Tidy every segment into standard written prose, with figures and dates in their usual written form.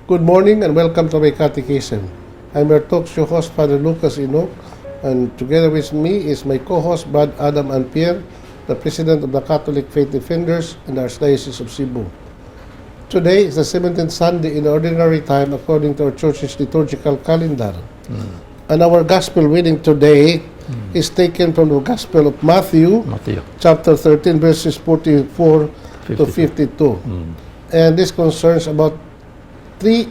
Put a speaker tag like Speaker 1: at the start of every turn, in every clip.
Speaker 1: Good morning and welcome to my catechism. I'm your talk show host, Father Lucas Enoc, and together with me is my co-host, Brad Adam Ampier, the President of the Catholic Faith Defenders in the Archdiocese of Cebu. Today is the 17th Sunday in Ordinary Time according to our Church's liturgical calendar. And our Gospel reading today is taken from the Gospel of Matthew,
Speaker 2: Matthew.
Speaker 1: Chapter 13, verses 44 to
Speaker 2: 52.
Speaker 1: 52. And this concerns about three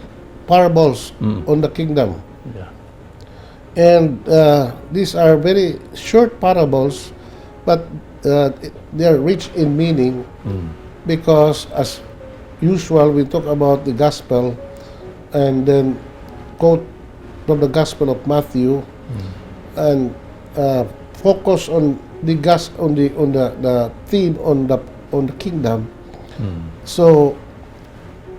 Speaker 1: parables on the kingdom. And these are very short parables, but they are rich in meaning because, as usual, we talk about the gospel and then quote from the Gospel of Matthew and focus on the gas on the theme on the kingdom. So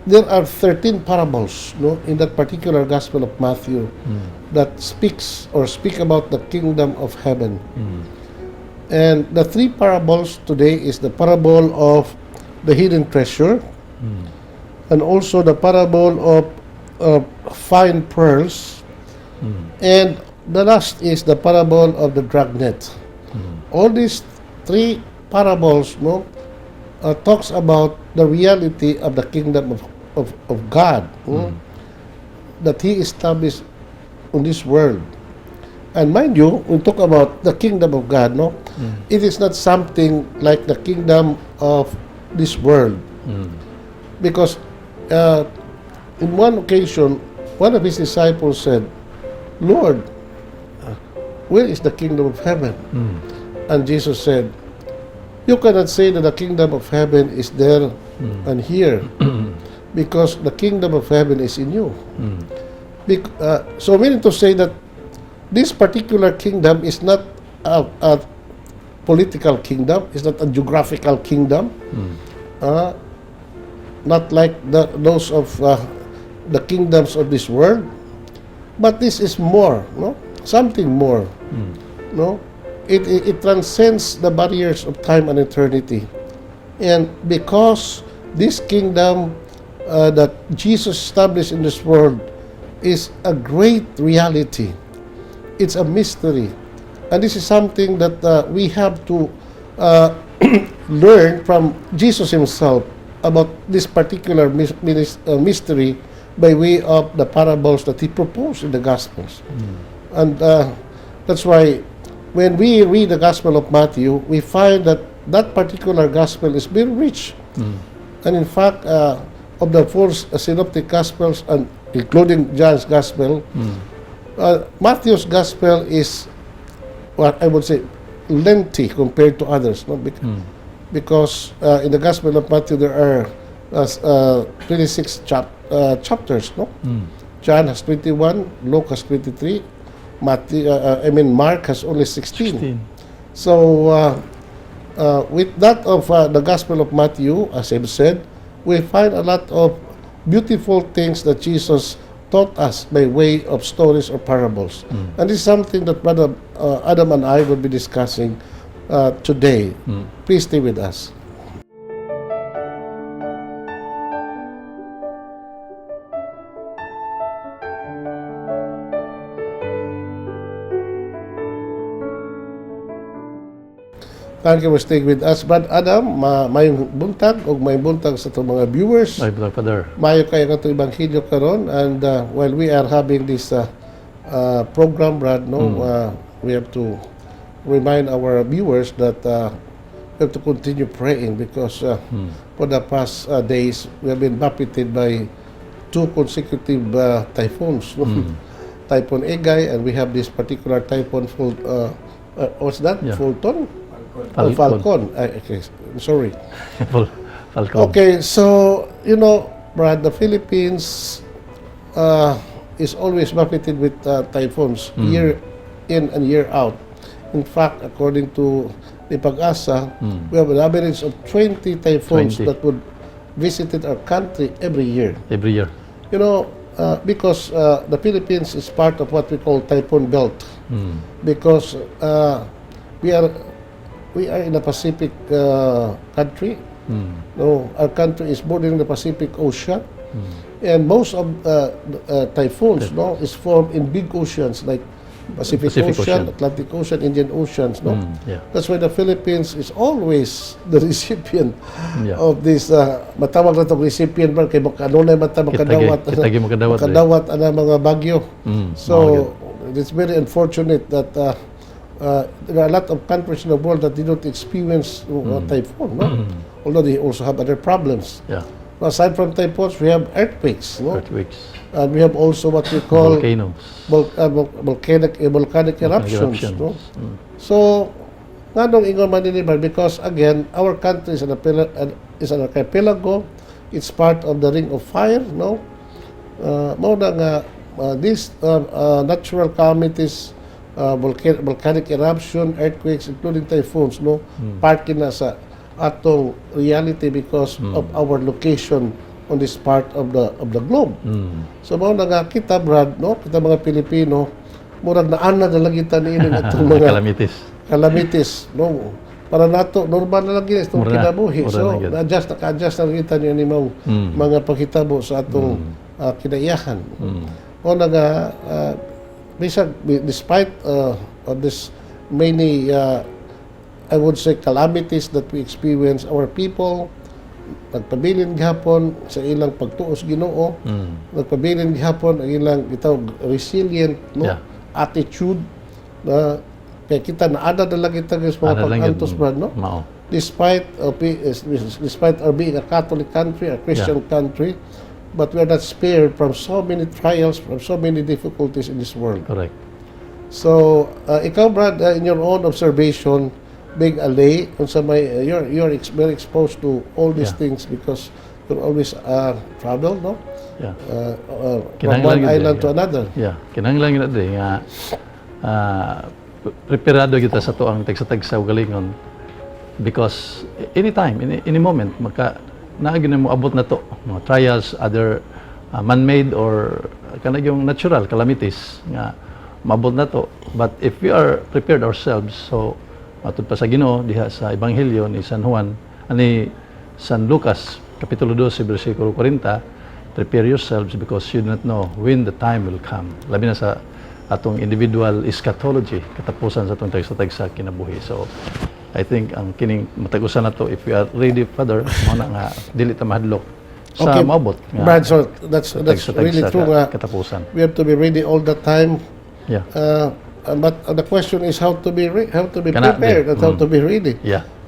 Speaker 1: there are 13 parables, no, in that particular Gospel of Matthew that speaks or speak about the kingdom of heaven. And the three parables today is the parable of the hidden treasure and also the parable of fine pearls and the last is the parable of the dragnet. All these three parables, no, talks about the reality of the kingdom of God, no, that He established on this world. And mind you, we talk about the kingdom of God, no? It is not something like the kingdom of this world. Because in one occasion, one of his disciples said, "Lord, where is the kingdom of heaven?" And Jesus said, "You cannot say that the kingdom of heaven is there and here, because the kingdom of heaven is in you." So meaning to say that this particular kingdom is not a political kingdom, it's not a geographical kingdom, not like those of the kingdoms of this world, but this is more, no? Something more, no? It transcends the barriers of time and eternity. And because this kingdom that Jesus established in this world is a great reality, it's a mystery. And this is something that we have to learn from Jesus himself about this particular mystery by way of the parables that he proposed in the Gospels. And that's why when we read the Gospel of Matthew, we find that that particular Gospel is very rich. And in fact, of the four synoptic Gospels, and including John's Gospel, Matthew's Gospel is what I would say lengthy compared to others. No? Because in the Gospel of Matthew there are 26 chapters. No? John has 21, Luke has 23, Matthew, I mean Mark has only 16.
Speaker 2: 16.
Speaker 1: So, with that of the Gospel of Matthew, as I've said, we find a lot of beautiful things that Jesus taught us by way of stories or parables. And this is something that Brother Adam and I will be discussing today. Please stay with us. Thank you for staying with us. Brad Adam, maayong buntag ug maayong buntag sa atong mga viewers.
Speaker 2: Ay, Brother Father.
Speaker 1: Maayo kaayo nga atong ebanghelyo karon and while we are having this program, Brad, no, we have to remind our viewers that we have to continue praying because for the past days we have been buffeted by two consecutive typhoons, no? Typhoon Egay and we have this particular typhoon full what's that?
Speaker 2: Yeah.
Speaker 1: Fulton? Oh,
Speaker 2: Falcon.
Speaker 1: Falcon. Okay, sorry.
Speaker 2: Falcon.
Speaker 1: Okay, so Brad, the Philippines is always buffeted with typhoons year in and year out. In fact, according to the PAGASA, we have an average of 20 typhoons
Speaker 2: 20.
Speaker 1: that would visited our country every year.
Speaker 2: Every year.
Speaker 1: Because the Philippines is part of what we call typhoon belt. Because we are in a Pacific country. No, our country is bordering the Pacific Ocean. And most of typhoons, no, is formed in big oceans like Pacific,
Speaker 2: Pacific
Speaker 1: Ocean,
Speaker 2: Ocean.
Speaker 1: Atlantic Ocean, Indian Oceans, no?
Speaker 2: Mm, yeah.
Speaker 1: That's why the Philippines is always the recipient of this, matawag na itong recipient ba, kay kanunay man ta makadawat
Speaker 2: Kita gyud makadawat, eh.
Speaker 1: makadawat ana mga bagyo. So
Speaker 2: Mao
Speaker 1: it's very unfortunate that there are a lot of countries in the world that did not experience typhoon, no? Although they also have other problems. Aside from typhoons, we have earthquakes, no?
Speaker 2: Earthquakes.
Speaker 1: And we have also what we call
Speaker 2: volcanoes.
Speaker 1: volcanic eruptions, no?
Speaker 2: Eruptions.
Speaker 1: So, nganong ingon man nini ba? Because again, our country is an archipelago. It's part of the Ring of Fire, no? Mao na nga these natural calamities, volcanic eruption, earthquakes, including typhoons, no? Part kina sa atong reality because of our location on this part of the globe. So mao na nga kita, Brad, no? Kita mga Pilipino, murag naanad na lang kita niini atong mga
Speaker 2: calamities.
Speaker 1: Calamities, no? Para nato normal na lang gid itong
Speaker 2: Mura na.
Speaker 1: Kinabuhi.
Speaker 2: Mura
Speaker 1: So
Speaker 2: na gyud.
Speaker 1: Na-adjust, naka-adjust na lang kita niini mao mga panghitabo sa atong kinaiyahan. Mao na nga bisag despite of this many, I would say, calamities that we experience, our people nagpabilin gihapon sa ilang pagtuos Ginoo, nagpabilin gihapon ang ilang gitawag resilient, no, attitude na kay kita naanad na lang kita sa mga
Speaker 2: Anad lang yun.
Speaker 1: pag-antos, Brad, no?
Speaker 2: Mao.
Speaker 1: Despite our being a Catholic country, a Christian country, but we are not spared from so many trials, from so many difficulties in this world.
Speaker 2: Correct.
Speaker 1: So, ikaw, Brad, in your own observation, being a lay, unsa may you're very exposed to all these things because you're always travel, no?
Speaker 2: Yeah.
Speaker 1: From
Speaker 2: Kinahanglan
Speaker 1: one
Speaker 2: gyud eh,
Speaker 1: island to another.
Speaker 2: Yeah, kinahanglan gyud na nga preparado kita sa atoang tagsa-tagsa galingon because anytime, any moment maka naa gyud na moabot na to mga trials, other man-made or kana yung natural calamities nga maabot na to. But if we are prepared ourselves, so matud pa sa Ginoo diha sa Ebanghelyo ni San Juan ani San Lucas kapitulo 12 bersikulo 40, "Prepare yourselves because you do not know when the time will come," labi na sa atong individual eschatology, katapusan sa atong tagsa-tagsa kinabuhi. So I think ang kining matag usa nato, if we are ready, Father, mao na nga dili ta mahadlok sa maabot nga
Speaker 1: Brad, so that's
Speaker 2: tagsa-tagsa
Speaker 1: really true nga
Speaker 2: katapusan.
Speaker 1: We have to be ready all the time. But the question is how to be
Speaker 2: Kana,
Speaker 1: prepared and how to be ready.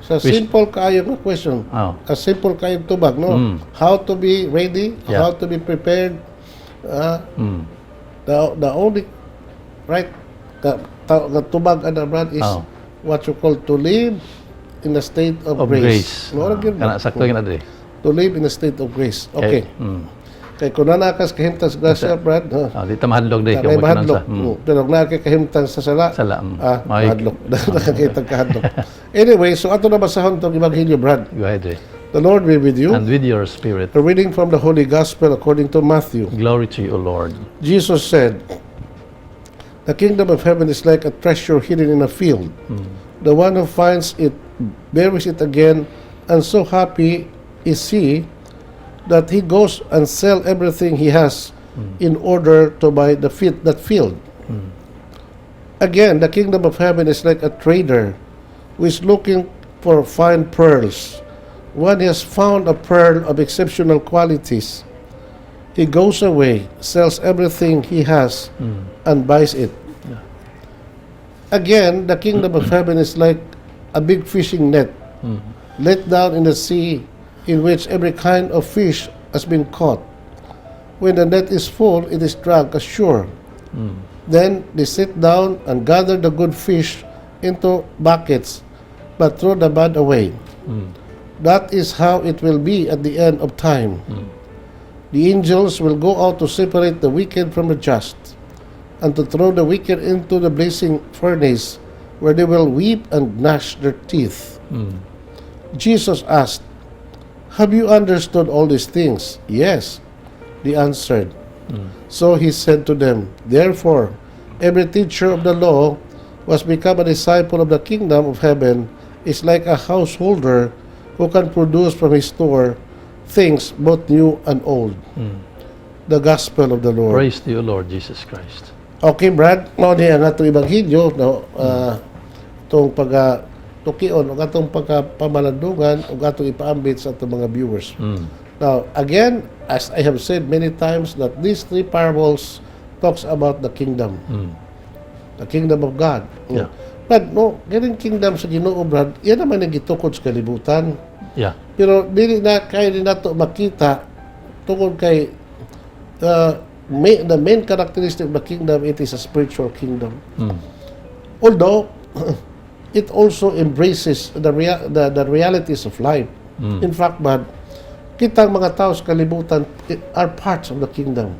Speaker 1: Sa simple kaayo nga question.
Speaker 2: Oh.
Speaker 1: A simple kaayo tubag, no? How to be ready, how to be prepared. The only right ka tubag ana, Brad, is what you call to live in a state of
Speaker 2: of
Speaker 1: grace.
Speaker 2: Grace.
Speaker 1: No, gyud
Speaker 2: Kana
Speaker 1: ba?
Speaker 2: Sakto gyud na diri.
Speaker 1: To live in a state of grace. Okay. Kay kung naa kas kahimtang sa grasya, Brad, ha?
Speaker 2: Ah, di ta mahadlok diri
Speaker 1: Kay
Speaker 2: kay
Speaker 1: mahadlok.
Speaker 2: sa
Speaker 1: Pero kung naa kay kahimtang sa sala,
Speaker 2: Sala.
Speaker 1: Ah, mahadlok. Nakakita kahadlok. Anyway, so ato na basahon tong Ebanghelyo, Brad.
Speaker 2: Go ahead, Ray.
Speaker 1: The Lord be with you.
Speaker 2: And with your spirit.
Speaker 1: A reading from the Holy Gospel according to Matthew.
Speaker 2: Glory to you, O Lord.
Speaker 1: Jesus said, "The kingdom of heaven is like a treasure hidden in a field. The one who finds it buries it again, and so happy is he that he goes and sell everything he has in order to buy that field. Again, the kingdom of heaven is like a trader who is looking for fine pearls. When he has found a pearl of exceptional qualities, he goes away, sells everything he has, and buys it. Again, the kingdom of heaven is like a big fishing net let down in the sea in which every kind of fish has been caught. When the net is full, it is dragged ashore. Then they sit down and gather the good fish into buckets, but throw the bad away. That is how it will be at the end of time. The angels will go out to separate the wicked from the just, and to throw the wicked into the blazing furnace, where they will weep and gnash their teeth." Jesus asked, "Have you understood all these things?" "Yes," they answered. So he said to them, "Therefore, every teacher of the law who has become a disciple of the kingdom of heaven is like a householder who can produce from his store things both new and old." The Gospel of the Lord.
Speaker 2: Praise to you, Lord Jesus Christ.
Speaker 1: Okay, Brad, mao ni ang atong ebanghelyo, no, itong pagka tukion ug atong pagkapamalandungan ug atong ipaambit sa atong mga viewers. Now, again, as I have said many times, that these three parables talks about the kingdom. The kingdom of God. But no, kining kingdom sa Ginoo, Brad, yan naman ang gitukod sa kalibutan. Pero dili na kay ni nato makita tungod kay the main characteristic of the kingdom, it is a spiritual kingdom. Although it also embraces the realities of life. In fact, but kitang mga tao sa kalibutan are parts of the kingdom.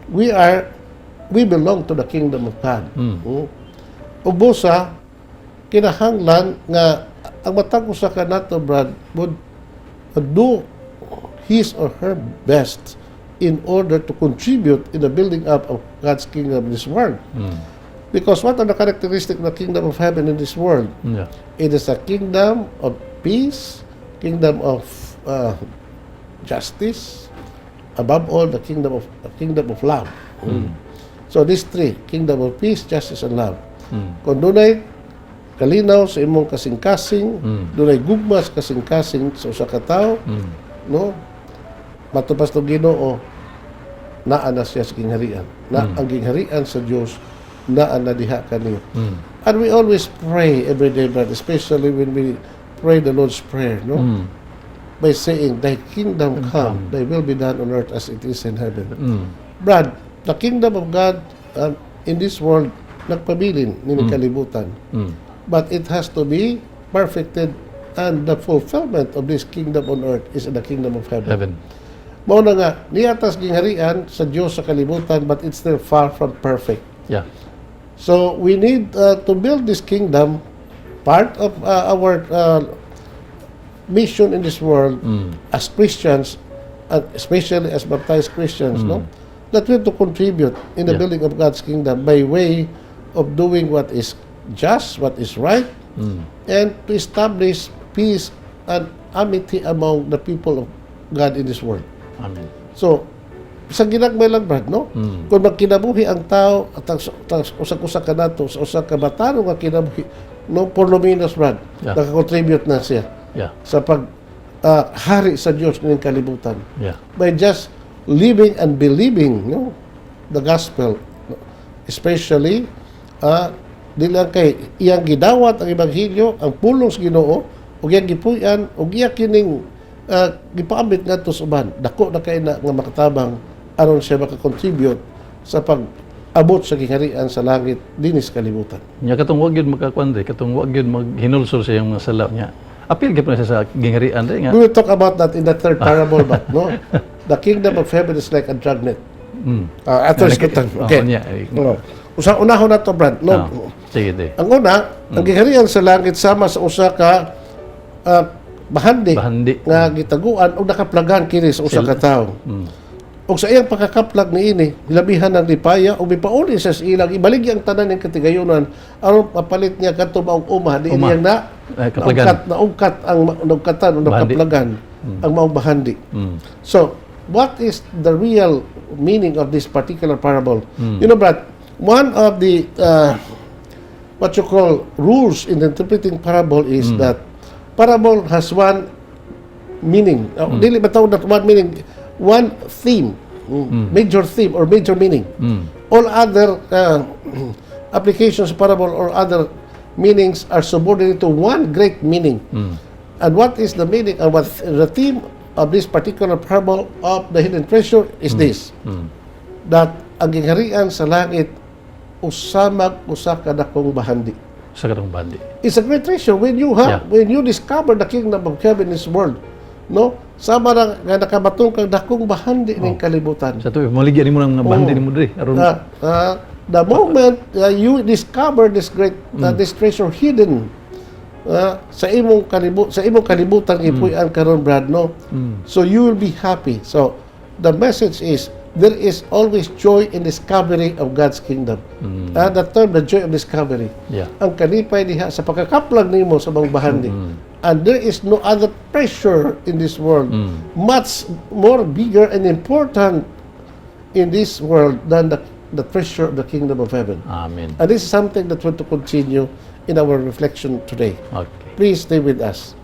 Speaker 1: We belong to the kingdom of God. Ug busa kinahanglan nga ang matag usa kanato, Brad, would do his or her best in order to contribute in the building up of God's kingdom in this world. Because what are the characteristics of the kingdom of heaven in this world? It is a kingdom of peace, kingdom of justice, above all, the kingdom of love. So these three, kingdom of peace, justice, and love. Kung dunay kalinaw sa imong kasing-kasing, dunay gugma sa kasing-kasing sa usa ka tawo, no? Matupas ng Ginoo, naa na siya sa gingharian. Na ang gingharian sa Dios naa na diha kaniyo. And we always pray every day, brother, especially when we pray the Lord's Prayer, no? By saying, "Thy kingdom come, Thy will be done on earth as it is in heaven." Brad, the kingdom of God in this world, nagpabilin ni kalibutan. But it has to be perfected, and the fulfillment of this kingdom on earth is in the kingdom of heaven.
Speaker 2: Heaven.
Speaker 1: Mao na nga, naa tas gingharian sa Dios sa kalibutan, but it's still far from perfect. So we need to build this kingdom. Part of our mission in this world as Christians, and especially as baptized Christians, no, that we have to contribute in the building of God's kingdom by way of doing what is just, what is right, and to establish peace and amity among the people of God in this world.
Speaker 2: Amen.
Speaker 1: So, sa ginagmay lang, Brad, no? Kung magkinabuhi ang tao at ang usa-usa ka nato sa usa ka matarong nga kinabuhi, no, por lo menos, Brad, nakakontribute na siya sa pag hari sa Dios ng kalibutan by just living and believing, no, the gospel, especially di lang kay iyang gidawat ang ebanghelyo, ang pulong sa Ginoo, ug iyang gipuy-an ug iya kining gipaambit ngadto sa uban, dako na kay na nga makatabang aron siya makakontribute sa pag-abot sa gingharian sa langit dinis kalibutan.
Speaker 2: Nya katong wag gyud makakuan dre, katong wag gyud maghinulsol sa iyang mga sala niya. Apil gyud na siya sa gingharian dre nga.
Speaker 1: We will talk about that in the third parable, but no, the kingdom of heaven is like a dragnet. Ato isgutan. Okay.
Speaker 2: Oh, nya.
Speaker 1: No. Usa unahon na to, Brad. No.
Speaker 2: Ah, sige de.
Speaker 1: Ang una, ang gingharian sa langit sama sa usa ka bahandi,
Speaker 2: Bahandi.
Speaker 1: Nga gitaguan o nakaplagan kini sa usa ka tawo. Ug sa iyang pagkakaplag niini, labihan ng lipaya ug mipauli siya sa ilang ibaligya ang tanan ng katigayunan aron mapalit niya kadto maong uma di
Speaker 2: Uma.
Speaker 1: iyang na
Speaker 2: Ay, kaplagan.
Speaker 1: naungkat, naungkat ang naungkatan o
Speaker 2: Bahandi.
Speaker 1: nakaplagan ang maong bahandi. So, what is the real meaning of this particular parable? Brad, one of the what you call rules in interpreting parable is that parable has one meaning. Dili ba tawag that one meaning, one theme, major theme or major meaning. All other applications of parable or other meanings are subordinate to one great meaning. And what is the meaning and what the theme of this particular parable of the hidden treasure is this: that ang gingharian sa langit usamag usa ka dakong bahandi.
Speaker 2: Sa katong bahandi.
Speaker 1: It's a great treasure when you have when you discover the kingdom of heaven in this world. No? Sama ra nga nakabaton kang dakong bahandi ning kalibutan.
Speaker 2: Sa to maligya nimo ng mga bahandi nimo dre aron
Speaker 1: The moment you discover this great this treasure hidden sa imong kalibutan gipuy-an karon, Brad, no, so you will be happy. So the message is there is always joy in discovery of God's kingdom. The term, the joy of discovery, ang kalipay diha sa pagkakaplag nimo sa mga bahandi, and there is no other treasure in this world much more bigger and important. in this world than the treasure of the kingdom of heaven.
Speaker 2: Amen.
Speaker 1: And this is something that we want to continue in our reflection today. Please stay with us.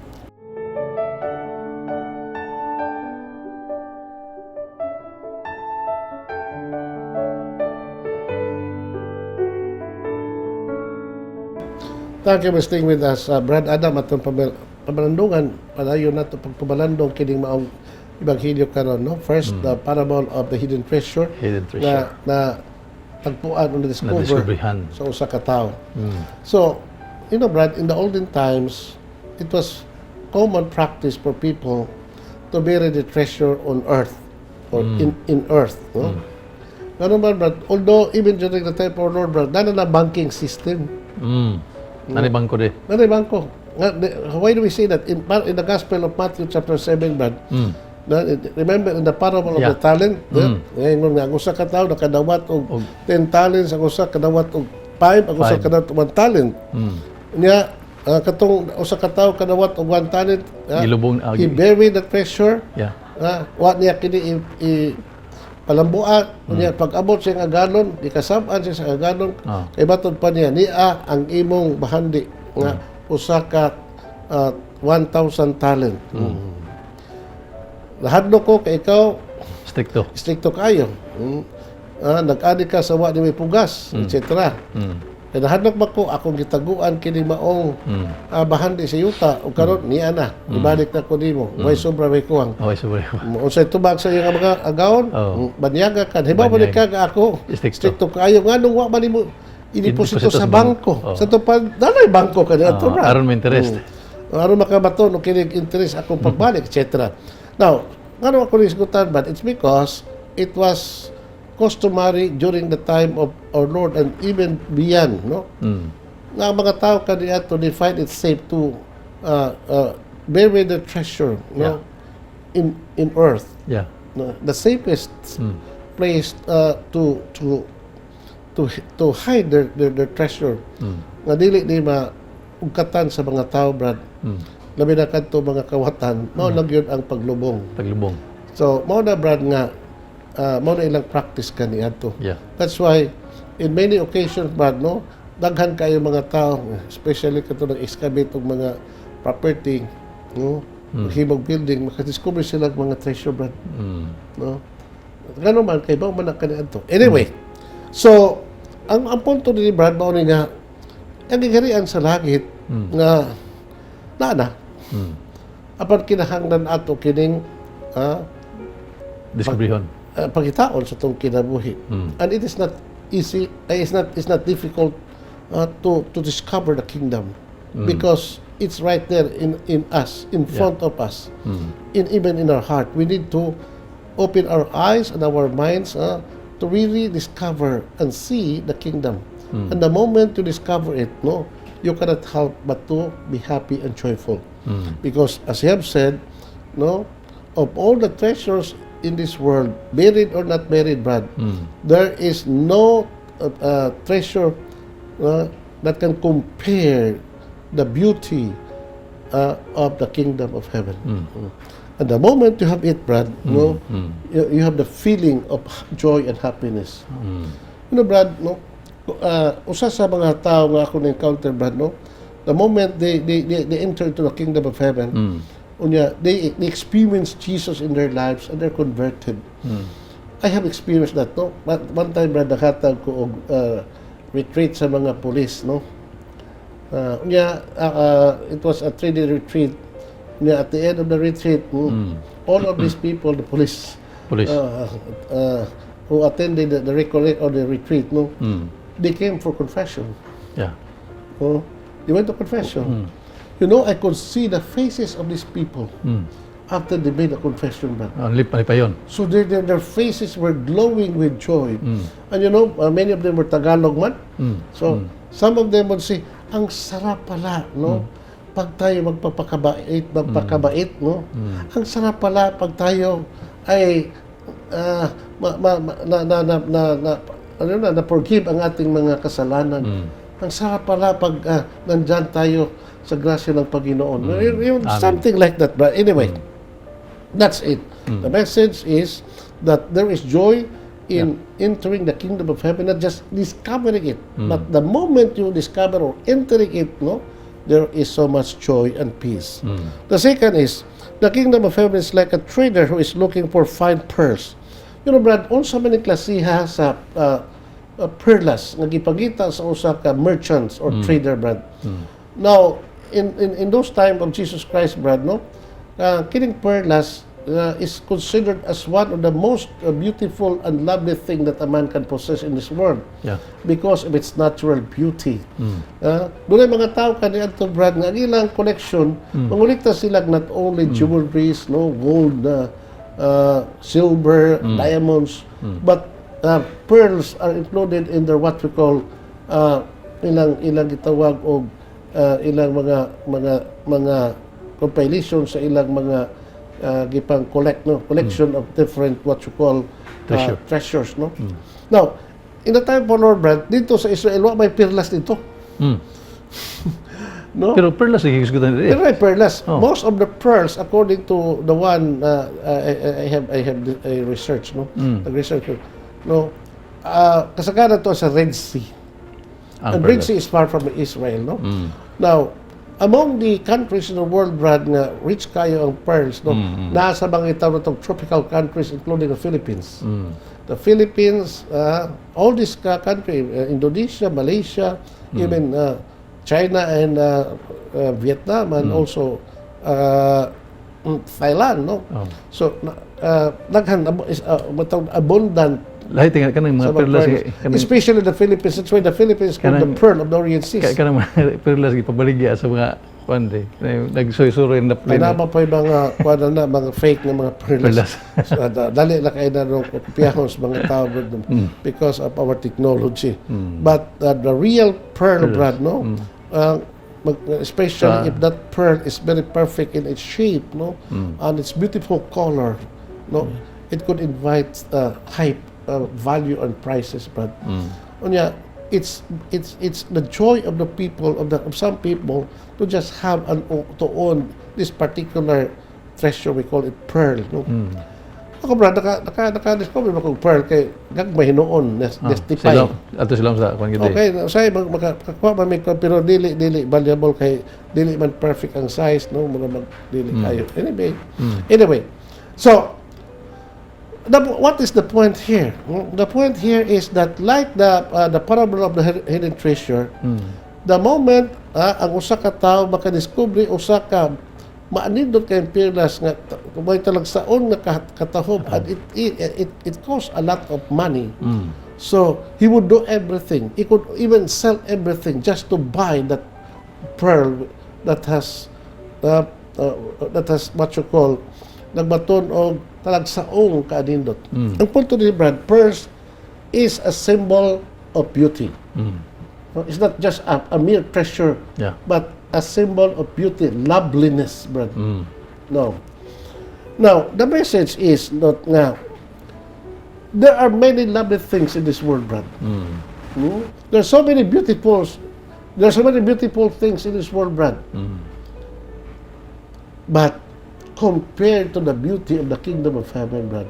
Speaker 1: Thank you for staying with us. Brad Adam, atong pamalandungan, padayon nato pagpamalandong kining maong ebanghelyo karon, no? First, the parable of the hidden treasure
Speaker 2: Hidden
Speaker 1: na
Speaker 2: treasure.
Speaker 1: Na tagpuan o na-discover
Speaker 2: Na-discoveryhan.
Speaker 1: Sa usa ka tawo. So, Brad, in the olden times, it was common practice for people to bury the treasure on earth or in earth, no? Ganun ba, Brad? Although, even during the time of our Lord, Brad, naa na banking system.
Speaker 2: Naa nay bangko de.
Speaker 1: Naa nay bangko. Nga, why do we say that? In the Gospel of Matthew chapter 7, Brad, na, remember in the parable of the talent, mm. Nga, ang usa ka tawo nakadawat og 10 talents, ang usa kadawat og 5, ang usa
Speaker 2: Five.
Speaker 1: Kadawat og 1 talent. Nya, katong usa ka tawo kadawat og 1 talent,
Speaker 2: Gilubong,
Speaker 1: he buried the treasure. Wa niya kini i palambuan. Unya pag abot siya nga agalon, gikasab-an siya sa agalon. Kay matod pa niya, "Nia ang imong bahandi nga usa ka 1,000 talent. Nahadlok ko kay ikaw
Speaker 2: Stricto.
Speaker 1: Stricto kaayo. Nag-ani ka sa wa nimoy pugas, etc. Kay nahadlok ba ko akong gitaguan kini maong bahandi sa yuta ug karon niya na ibalik na ko nimo. Way sobra, way kuwang.
Speaker 2: Okay, sobra.
Speaker 1: Unsay tubag sa iyong mga agawon, banyaga ka. Hibaw ba ni
Speaker 2: Banyag.
Speaker 1: ka nga ako
Speaker 2: Stricto.
Speaker 1: stricto kaayo, nganong wa man nimo ideposito
Speaker 2: Ideposito
Speaker 1: sa
Speaker 2: sa
Speaker 1: bangko?
Speaker 2: bangko.
Speaker 1: Sa to pa naa nay bangko kaniadto ra.
Speaker 2: Aron may interest.
Speaker 1: Aron makabaton og kinig interest akong pagbalik, etc. Now, ngano ako nisgutan ba? It's because it was customary during the time of our Lord and even beyond, no? Nga ang mga tao kaniadto, they find it safe to bury the treasure, no? In earth. No? The safest place to hide their treasure. Nga dili ni maugkatan sa mga tao, Brad. Labi na kadto mga kawatan, mao lang gyud ang paglubong.
Speaker 2: Paglubong.
Speaker 1: So, mao na, Brad, nga mao na ilang practice kaniadto. That's why in many occasions, Brad, no, daghan kayo mga tao, especially kato nag-excavate og mga property, no, maghimog building, makadiscover sila og mga treasure, Brad, no? Ngano man kay mao man ang kaniadto. Anyway, so ang punto ni Brad mao ni nga ang giharian sa langit nga naa na. Apan kinahanglan ato kining
Speaker 2: Discoveryhon.
Speaker 1: Pangitaon sa atong kinabuhi. And it is not easy, it's not difficult to discover the kingdom because it's right there in us, in front of us, in even in our heart. We need to open our eyes and our minds to really discover and see the kingdom. And the moment you discover it, no, you cannot help but to be happy and joyful. Because as I have said, no, of all the treasures in this world, buried or not buried, Brad, there is no treasure that can compare the beauty of the kingdom of heaven. And the moment you have it, Brad, no, you have the feeling of joy and happiness. Brad, no, usa sa mga tao nga ako na-encounter, Brad, no, the moment they enter into the kingdom of heaven, unya, they experience Jesus in their lives and they're converted. I have experienced that, no? One time, Brad, nakatag ko og retreat sa mga police, no? Unya, it was a 3-day retreat. Unya, at the end of the retreat, all of these people, the police,
Speaker 2: Police.
Speaker 1: Who attended the recollect or the retreat, no? They came for confession. Oh, they went to confession. I could see the faces of these people after they made a confession, Brad.
Speaker 2: Ang lipayon.
Speaker 1: So their faces were glowing with joy. And many of them were Tagalog man. So some of them would say, "Ang sarap pala, no? Pag tayo magpapakabait, no? Ang sarap pala pag tayo ay ma, ma, ma- na, na, na, na, na, ano na, na forgive ang ating mga kasalanan. Ang sarap pala pag nandyan tayo sa grasya ng Panginoon."
Speaker 2: Amen.
Speaker 1: Something like that. But anyway, that's it. The message is that there is joy in entering the kingdom of heaven, not just discovering it, but the moment you discover or entering it, no, there is so much joy and peace. The second is, the kingdom of heaven is like a trader who is looking for fine pearls. Brad, unsa man ni klasiha sa perlas nga gipangita sa usa ka merchants or trader, Brad? Now, in those time of Jesus Christ, Brad, no, kining perlas is considered as one of the most beautiful and lovely thing that a man can possess in this world because of its natural beauty. Dunay mga tao kaniadto, Brad, nga ang ilang collection, mangolekta sila not only jewelries, no, gold, silver, diamonds, but pearls are included in their what we call ilang gitawag og ilang mga compilation sa ilang mga gipang collect, no, collection of different what you call
Speaker 2: Treasure.
Speaker 1: Treasures, no. Now, in the time of Lord, Brad, didto sa Israel wa may perlas didto, no.
Speaker 2: Pero perlas lagi gisgutan diri.
Speaker 1: Pero may perlas.
Speaker 2: Oh.
Speaker 1: Most of the pearls, according to the one I have a research, no, nag-research ko, no, kasagaran to sa Red Sea.
Speaker 2: Ang
Speaker 1: And Red
Speaker 2: perlas.
Speaker 1: Sea is far from Israel, no? Now, among the countries in the world, Brad, nga rich kayo ang pearls, no? Nasa mga itaw na itong tropical countries, including the Philippines. The Philippines, all these country, Indonesia, Malaysia, even China and Vietnam, and also Thailand, no?
Speaker 2: Oh.
Speaker 1: So, daghan, is, matawag abundant
Speaker 2: Lahi tinggal kanang mga
Speaker 1: sa mga
Speaker 2: perlas
Speaker 1: pearls.
Speaker 2: Kanang
Speaker 1: Especially the Philippines. That's why the Philippines called the pearl of the Orient Seas.
Speaker 2: Kanang mga perlas gipabaligya sa mga kuan di. Nagsuy-suroy na
Speaker 1: Kaya
Speaker 2: plane.
Speaker 1: Naman po yung mga, kuwan na, mga fake na mga perlas.
Speaker 2: Perlas.
Speaker 1: So, dali na kayo na nung kopyahon sa mga tao, Brad, because of our technology. But the real pearl, Brad, no? Especially if that pearl is very perfect in its shape, no? And its beautiful color, no? It could invite high value and prices, Brad. Unya, it's the joy of the people of some people to just have and to own this particular treasure, we call it pearl, no? Ako, Brad, naka discover ba kong pearl kay gagmay hinuon, nestify.
Speaker 2: Sila, ato sila sa kuan gid.
Speaker 1: Okay, say mag makakuha man may pero dili valuable kay dili man perfect ang size, no, mga mag dili kayo. Anyway, so what is the point here? The point here is that like the parable of the hidden treasure, the moment ang usa ka tawo makadiskubre usa ka maanindot kay perlas nga may talagsaon nga katahob and it costs a lot of money. So he would do everything. He could even sell everything just to buy that pearl that has what you call nagbaton og talagsaong kaanindot. Ang punto ni Brad, pearls is a symbol of beauty. No, it's not just a mere treasure, but a symbol of beauty, loveliness, Brad. No. Now, the message is not nga there are many lovely things in this world, Brad. There's so many beautiful things in this world, Brad. But compared to the beauty of the kingdom of heaven, Brad,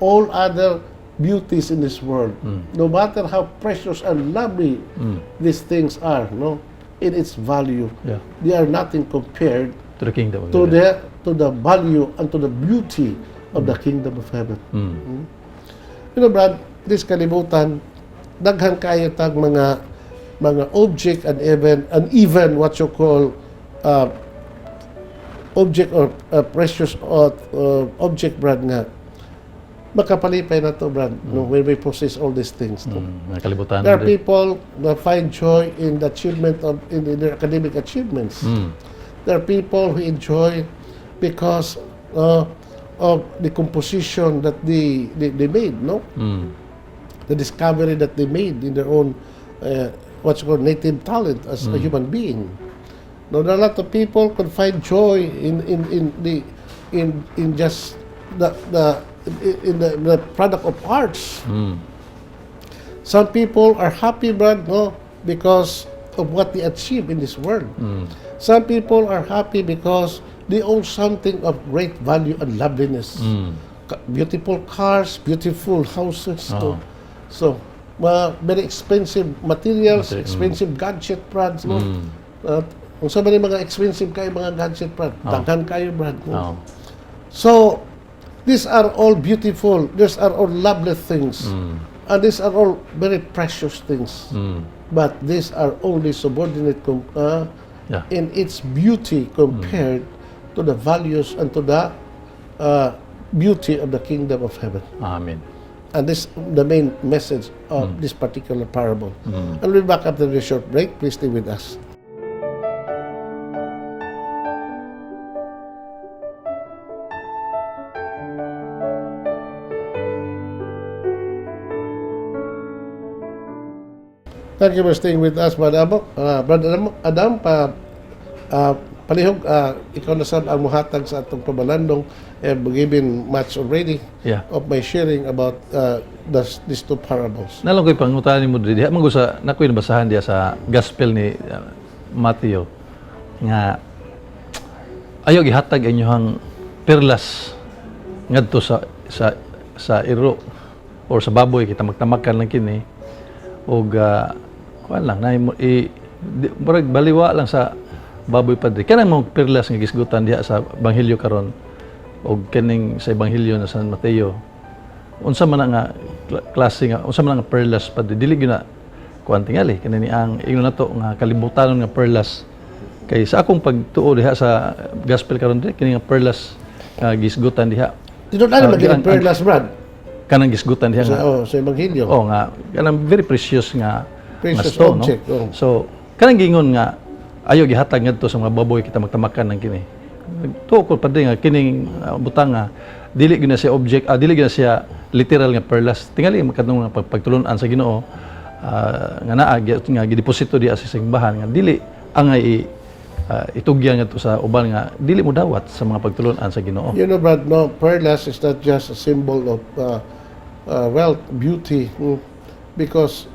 Speaker 1: all other beauties in this world, no matter how precious and lovely these things are, no, in its value, they are nothing compared
Speaker 2: To the kingdom of
Speaker 1: to
Speaker 2: God.
Speaker 1: the value and to the beauty of the kingdom of heaven. Brad, this kalibutan, daghan kayo tag mga object and even what you call object or precious object, Brad, nga makapalipay na to, Brad, no, when we possess all these things, no?
Speaker 2: Mga kalibutan.
Speaker 1: There are people that find joy in the achievement of in their academic achievements. There are people who enjoy because of the composition that they made, no? The discovery that they made in their own what's called native talent as a human being. No, there are a lot of people could find joy in the in just the in the product of arts. Some people are happy, Brad, no, because of what they achieve in this world. Some people are happy because they own something of great value and loveliness. Beautiful cars, beautiful houses.
Speaker 2: Oo.
Speaker 1: No? So, mga very expensive materials, expensive gadget, Brad. No? At kung sa mga expensive kayo mga gadget, Brad, daghan kayo, Brad. No?
Speaker 2: Oo.
Speaker 1: So, these are all beautiful. These are all lovely things. And these are all very precious things. But these are only subordinate in its beauty compared to the values and to the beauty of the kingdom of heaven.
Speaker 2: Amen.
Speaker 1: And this the main message of this particular parable. And we'll be back after this short break. Please stay with us. Thank you for staying with us, Brother Amo. Brother Adam, Adam palihog, ikaw na sad ang muhatag sa atong pabalandong. I've given much already of my sharing about these two parables.
Speaker 2: Naa lang ko'y pangutana nimo diri diha man gud sa nakoy nabasahan diha sa gospel ni Matthew nga ayaw gihatag inyong perlas ngadto sa iro or sa baboy kita magtamakan lang kini og kuan lang na i di, murag baliwa lang sa baboy, padre. Kanang mga perlas nga gisgutan diha sa ebanghelyo karon og kining sa ebanghelyo na San Mateo, unsa man na nga klase nga, unsa man na nga perlas, padre? Dili gyud na kuan tingali kani ni ang ingon nato nga kalibutanon nga perlas, kay sa akong pagtuo diha sa gospel karon diri kini nga perlas nga gisgutan diha.
Speaker 1: Dito na maging perlas, Brad.
Speaker 2: Kanang gisgutan diha
Speaker 1: Sa,
Speaker 2: nga
Speaker 1: oh, sa Ebanghelyo.
Speaker 2: Oh, nga kanang very precious nga
Speaker 1: Precious
Speaker 2: nga stone,
Speaker 1: object,
Speaker 2: no?
Speaker 1: Oh.
Speaker 2: So kanang gingon nga ayaw gihatag ngadto sa mga baboy kita magtamakan ng kini, tuo ko, padre, nga kining butang nga dili gyud na siya object, dili gyud na siya literal nga perlas tingali makadtong nga pagtulun-an sa Ginoo nga naa nga gideposito diha sa simbahan nga dili angay itugyan ngadto sa uban nga dili mo dawat sa mga pagtulun-an sa Ginoo.
Speaker 1: You know, Brad, no, perlas is not just a symbol of wealth, beauty, because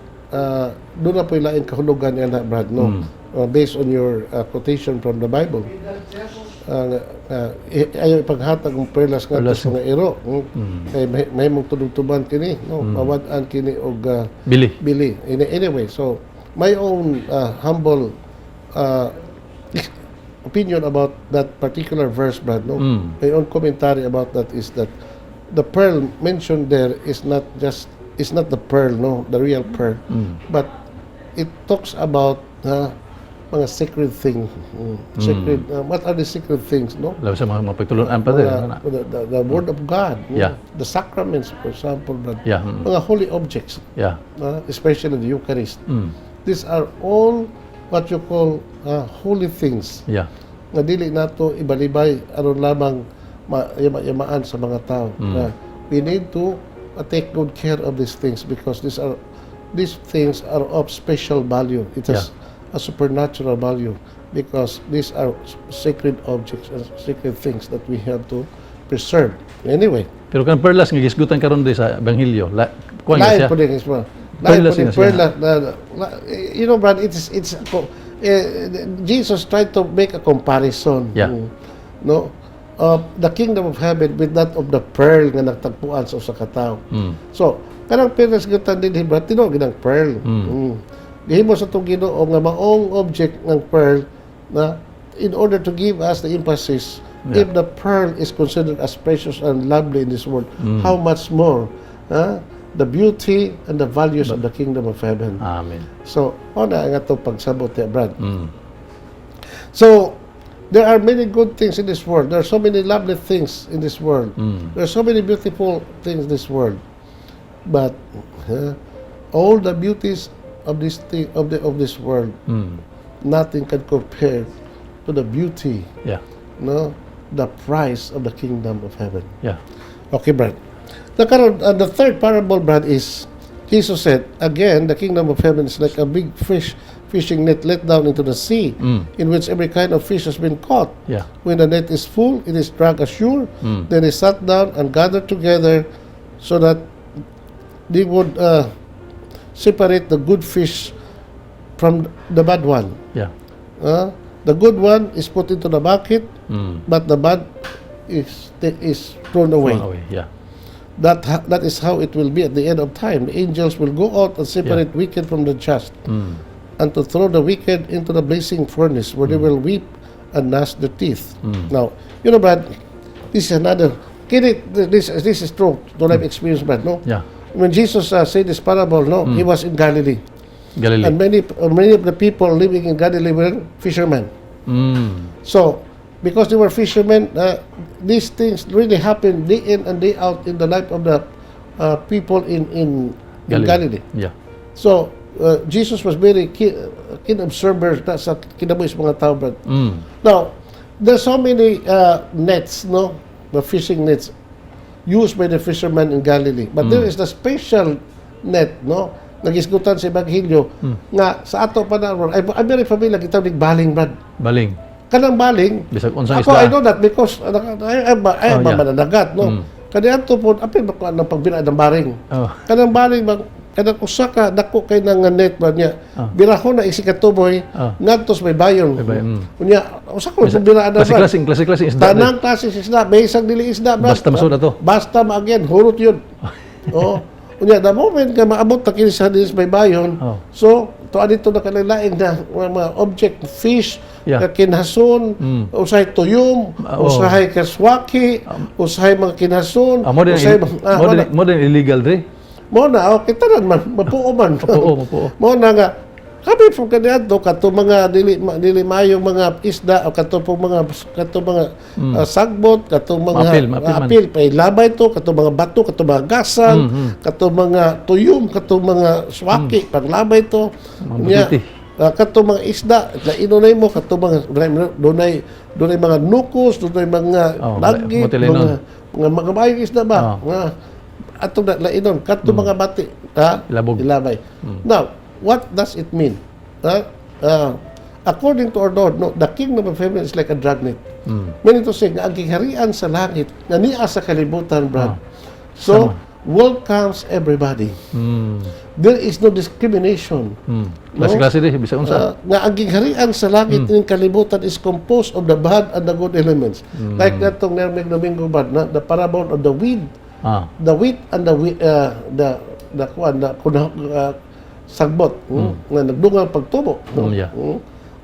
Speaker 1: doon na po ilaing kahulugan yan, Brad, no? Based on your quotation from the Bible. Ayaw ipaghatag ang perlas nga
Speaker 2: Perlas.
Speaker 1: sa mga iro. Kay may mong tulugtuban kini, no? Mawad-an kini og
Speaker 2: Bili.
Speaker 1: Bili. Anyway, so my own humble opinion about that particular verse, Brad, no? My own commentary about that is that the pearl mentioned there is not just is not the pearl, no, the real pearl, but it talks about mga sacred thing. Sacred. What are the sacred things, no?
Speaker 2: Labi sa mga pagtulun-an, padre.
Speaker 1: The Word of God, no? The sacraments, for example, Brad. Mga holy objects, especially the Eucharist. These are all what you call holy things nga dili nato ibalibay aron lamang yamaan sa mga tao. Na we need to take good care of these things because these things are of special value. It has a supernatural value because these are sacred objects and sacred things that we have to preserve. Anyway,
Speaker 2: Pero kan perlas nga gisgutan karon di sa ebanghelyo, la, kuan nga
Speaker 1: lain
Speaker 2: siya.
Speaker 1: po din is mo. Lain
Speaker 2: Perlas
Speaker 1: po din
Speaker 2: nga siya.
Speaker 1: perla Brad, it's Jesus tried to make a comparison. No? Of the kingdom of heaven with that of the pearl nga nagtagpuan sa usa ka tawo. So, kanang perlas gutan din, Brad, tinuod ginang pearl. Gihimo sa atong Ginoo nga maong object ng pearl na in order to give us the emphasis, if the pearl is considered as precious and lovely in this world, how much more the beauty and the values of the kingdom of heaven.
Speaker 2: Amen.
Speaker 1: So, mao na ang atong pagsabot niya, Brad. So, there are many good things in this world. There are so many lovely things in this world. There are so many beautiful things in this world. But all the beauties of this thing, of this world, nothing can compare to the beauty, no, the price of the kingdom of heaven. Okay, Brad. The third parable, Brad, is Jesus said, again, the kingdom of heaven is like a big fishing net let down into the sea, in which every kind of fish has been caught. When the net is full, it is dragged ashore. Then they sat down and gathered together so that they would separate the good fish from the bad one. The good one is put into the bucket, but the bad is thrown away.
Speaker 2: Thrown away. Yeah.
Speaker 1: That is how it will be at the end of time. The angels will go out and separate wicked from the just, and to throw the wicked into the blazing furnace, where they will weep and gnash their teeth. Now, Brad, this is another. Kini, this is true to life experience, Brad. No,
Speaker 2: Yeah.
Speaker 1: when Jesus said this parable, no, he was in Galilee,
Speaker 2: Galilee.
Speaker 1: And many of the people living in Galilee were fishermen. So, because they were fishermen, these things really happen day in and day out in the life of the people in Galilee. So, Jesus was very keen observer na sa kinabuhi sa mga tao, Brad. Now, there's so many nets, no? The fishing nets used by the fishermen in Galilee. But there is the special net, no? Nagisgutan sa Ebanghelyo nga sa ato pa na I'm very familiar kita ning baling, Brad.
Speaker 2: Baling.
Speaker 1: Kanang baling,
Speaker 2: Bisag unsang
Speaker 1: ako, I
Speaker 2: isda.
Speaker 1: Know that because I am mananagat, no? Kani ato po, apil ba ko ang pagbira ng baring. Kanang baring bang kanang usa ka dako kay nga net ba niya. Birahon na isig ka tuboy ngadto sa baybayon.
Speaker 2: Baybayon.
Speaker 1: Unya usa ko biraan na, Brad.
Speaker 2: Klase-klaseng isda.
Speaker 1: Tanang klase sa isda, may isang dili isda, Brad.
Speaker 2: Basta masud ato.
Speaker 1: Basta maagyan, hurot yun. Oo. Unya, the moment nga maabot na kini sa dinis baybayon, so, to dito na kanilaing na mga object, fish, kinhason, usahay tuyom, usahay kaswaki, usahay mga kinhason,
Speaker 2: Ah,
Speaker 1: usahay,
Speaker 2: mo din illegal dre.
Speaker 1: Mo na, oh, kita man, mapuo man.
Speaker 2: Mapuo, mapuo.
Speaker 1: Mo na nga, kami po kaniadto kato mga dili maayong mga isda o kato po mga kato mga sagbot, kato mga
Speaker 2: Maapil, maapil man.
Speaker 1: Apil pay labay to, kato mga bato, kato mga gasang, kato mga tuyom, kato mga swaki, panglabay to.
Speaker 2: Mga
Speaker 1: Unya,
Speaker 2: butiti.
Speaker 1: Kato mga isda lainon mo, kato mga dunay mga nukos, dunay mga
Speaker 2: Oh,
Speaker 1: langgit,
Speaker 2: mutilinon.
Speaker 1: mga maayong isda ba nga atong na lainon, kato mga bati ha.
Speaker 2: Ilabog.
Speaker 1: Ilabay. Now, what does it mean, ha? According to our Lord, no, the kingdom of heaven is like a dragnet, meaning to say nga ang giharian sa langit nga niya sa kalibutan, Brad, so welcomes everybody. There is no discrimination.
Speaker 2: Klase-klase dre, bisag unsa.
Speaker 1: Nga ang gingharian sa langit ning kalibutan is composed of the bad and the good elements. Like katong Nermig Domingo, bad na the parable of the weed, the wheat and the wheat, the kuan na kuna, sagbot, nga nagdungang pagtubo. No?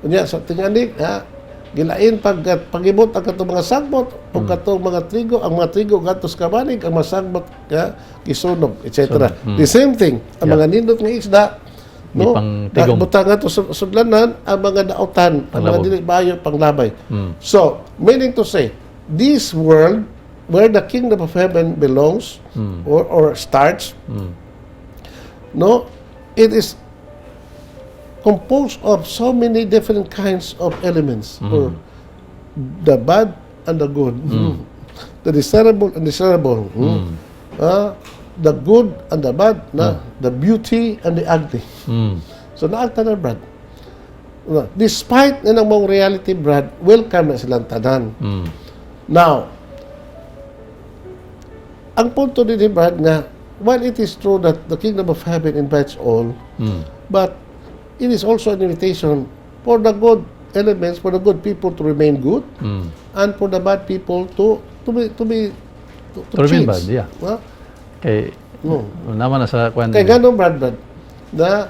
Speaker 1: Unya sa tingali ha, gilain pag pagibot ang katong mga sagbot o katong mga trigo, ang mga trigo gatos kabanig, ang mga sagbot ka gisunog, etc. The same thing, ang mga nindot nga isda, no,
Speaker 2: Gipang tigom.
Speaker 1: butang ato sa sudlanan ang mga dautan, ang mga
Speaker 2: Panglabog.
Speaker 1: dili bayo panglabay. So, meaning to say, this world where the kingdom of heaven belongs or starts, no, it is composed of so many different kinds of elements, or the bad and the good, the desirable and desirable, the good and the bad, na the beauty and the ugly. So naa tanan, Brad. Na, despite na ng mga reality, Brad, welcome na silang tanan. Now, ang punto din ni Brad nga, while it is true that the kingdom of heaven invites all, but it is also an invitation for the good elements, for the good people to remain good, and for the bad people to
Speaker 2: To remain
Speaker 1: change.
Speaker 2: Bad, yeah.
Speaker 1: Ha?
Speaker 2: Kay
Speaker 1: No.
Speaker 2: naman na sa kwan.
Speaker 1: Kay ganun, Brad, na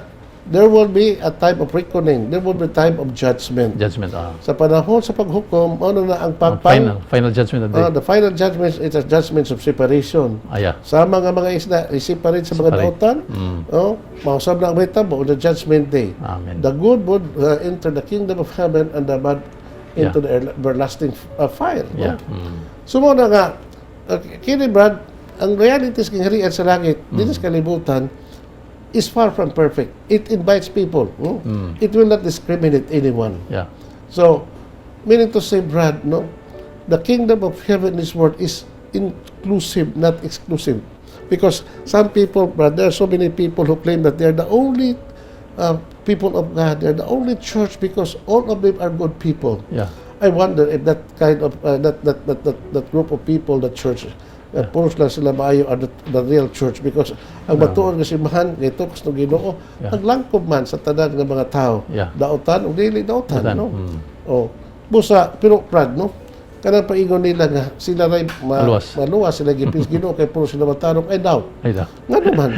Speaker 1: there will be a time of reckoning, there will be a time of judgment.
Speaker 2: Judgment.
Speaker 1: Sa panahon sa paghukom, ano na ang
Speaker 2: Ang
Speaker 1: pagpang,
Speaker 2: final judgment of the day.
Speaker 1: The final judgment is a judgment of separation.
Speaker 2: Yeah.
Speaker 1: Sa mga isda, i-separate sa mga
Speaker 2: Separate.
Speaker 1: dautan, oh, mausab na ang mahitabo on the judgment day.
Speaker 2: Amen.
Speaker 1: The good would enter the kingdom of heaven and the bad into the everlasting fire. No?
Speaker 2: Yeah.
Speaker 1: So mo na nga, kini, Brad, ang realities ng harian sa langit, dito sa kalibutan, is far from perfect. It invites people. No? It will not discriminate anyone. So, meaning to say, Brad, no, the kingdom of heaven in this world is inclusive, not exclusive. Because some people, Brad, there are so many people who claim that they're the only people of God, they're the only church because all of them are good people. I wonder if that kind of that group of people, the church, puros lang sila maayo are the real church because ang matuod nga simbahan kay tukos ng Ginoo, naglangkob man sa tanan nga mga tao.
Speaker 2: Yeah.
Speaker 1: Dautan ug dili dautan,
Speaker 2: Dautan,
Speaker 1: no? Oh. Busa pero, Brad, no? Kanang paingon nila nga sila ray
Speaker 2: Maluwas.
Speaker 1: Maluwas, sila gipis Ginoo kay puro sila matarong, I doubt.
Speaker 2: Ay da.
Speaker 1: Ngano man?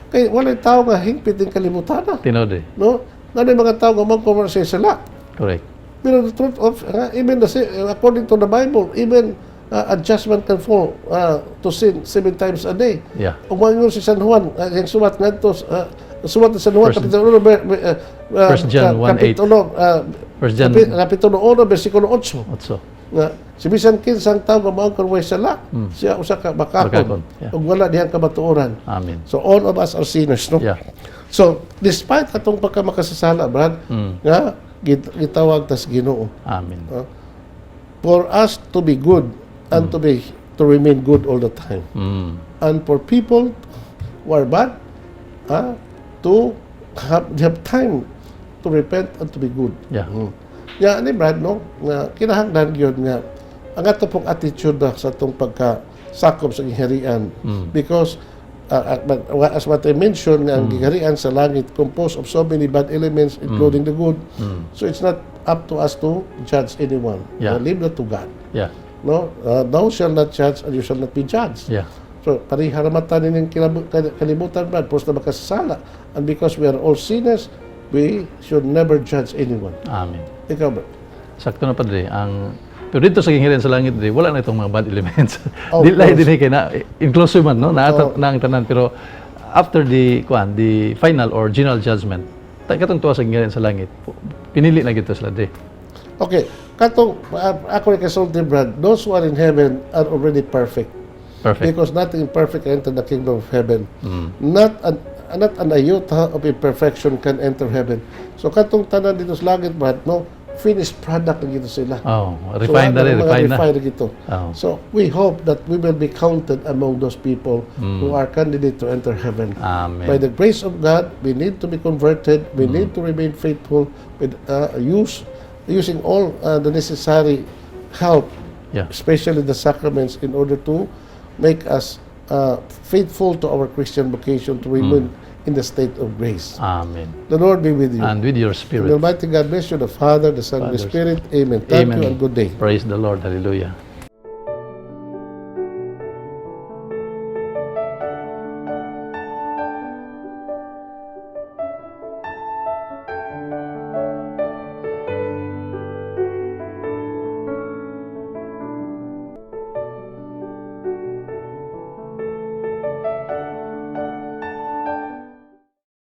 Speaker 1: Kay walay tao nga hingpit ning kalibutan.
Speaker 2: Tinuod eh.
Speaker 1: No? Ngano yung mga tao nga magkumar sa sala?
Speaker 2: Correct.
Speaker 1: Pero the truth of even according to the Bible, even adjustment can fall to sin seven times a day. Ug moingon si San Juan, yung suwat ngadto suwat ni San Juan kapitulo 1
Speaker 2: First John 1:8.
Speaker 1: kapitulo
Speaker 2: First John
Speaker 1: kapitulo 1 bersikulo 8
Speaker 2: 8.
Speaker 1: nga si bisan kinsang tawo nga moangkon way sala, siya usa ka bakakon
Speaker 2: Bakakon, yeah.
Speaker 1: ug wala dihang kamatuoran.
Speaker 2: Amen.
Speaker 1: So all of us are sinners, no?
Speaker 2: Yeah.
Speaker 1: So despite atong pagkamakasasala, Brad, nga gitawag tas Ginoo
Speaker 2: Amen.
Speaker 1: For us to be good and to remain good all the time and for people who are bad to have time to repent and to be good. Ya ani, Brad, no, nga kinahanglan gyud nga ang ato pong attitude na sa atong pagka sakop sa gingharian because but, as what I mentioned nga ang gingharian sa langit composed of so many bad elements, including the good. So it's not up to us to judge anyone. Leave that to God. No, thou shall not judge and you shall not be judged. So pareha ra man tanin kalibutan, Brad, puros na makasasala, and because we are all sinners, we should never judge anyone.
Speaker 2: Amen.
Speaker 1: Ikaw, Brad?
Speaker 2: Sakto na, Padre. Ang pero dito sa gingharian sa langit, dre, wala na itong mga bad elements.
Speaker 1: Of
Speaker 2: Di lahi
Speaker 1: course.
Speaker 2: dinhi kay na inclusive man, no, naa na ang tanan, pero after the kuan, the final or general judgment, katong tuwa sa gingharian sa langit, pinili na gito sila dre.
Speaker 1: Okay, katong ako ni kasulti, Brad, those who are in heaven are already perfect.
Speaker 2: Perfect.
Speaker 1: Because nothing imperfect can enter the kingdom of heaven. Not an iota of imperfection can enter heaven. So katong tanan dito sa langit, Brad, no, finished product na gito sila.
Speaker 2: Oh, refined na
Speaker 1: So,
Speaker 2: rin,
Speaker 1: mga
Speaker 2: refined na.
Speaker 1: Refined na gito.
Speaker 2: Oh.
Speaker 1: So we hope that we will be counted among those people who are candidate to enter heaven.
Speaker 2: Amen.
Speaker 1: By the grace of God, we need to be converted. We need to remain faithful with use using all the necessary help, especially the sacraments, in order to make us faithful to our Christian vocation, to remain in the state of grace.
Speaker 2: Amen.
Speaker 1: The Lord be with you.
Speaker 2: And with your
Speaker 1: And
Speaker 2: spirit.
Speaker 1: the Almighty God bless you, the Father, the Son, and the
Speaker 2: Father,
Speaker 1: Spirit. Amen. Thank
Speaker 2: Amen.
Speaker 1: you and good day.
Speaker 2: Praise the Lord. Hallelujah.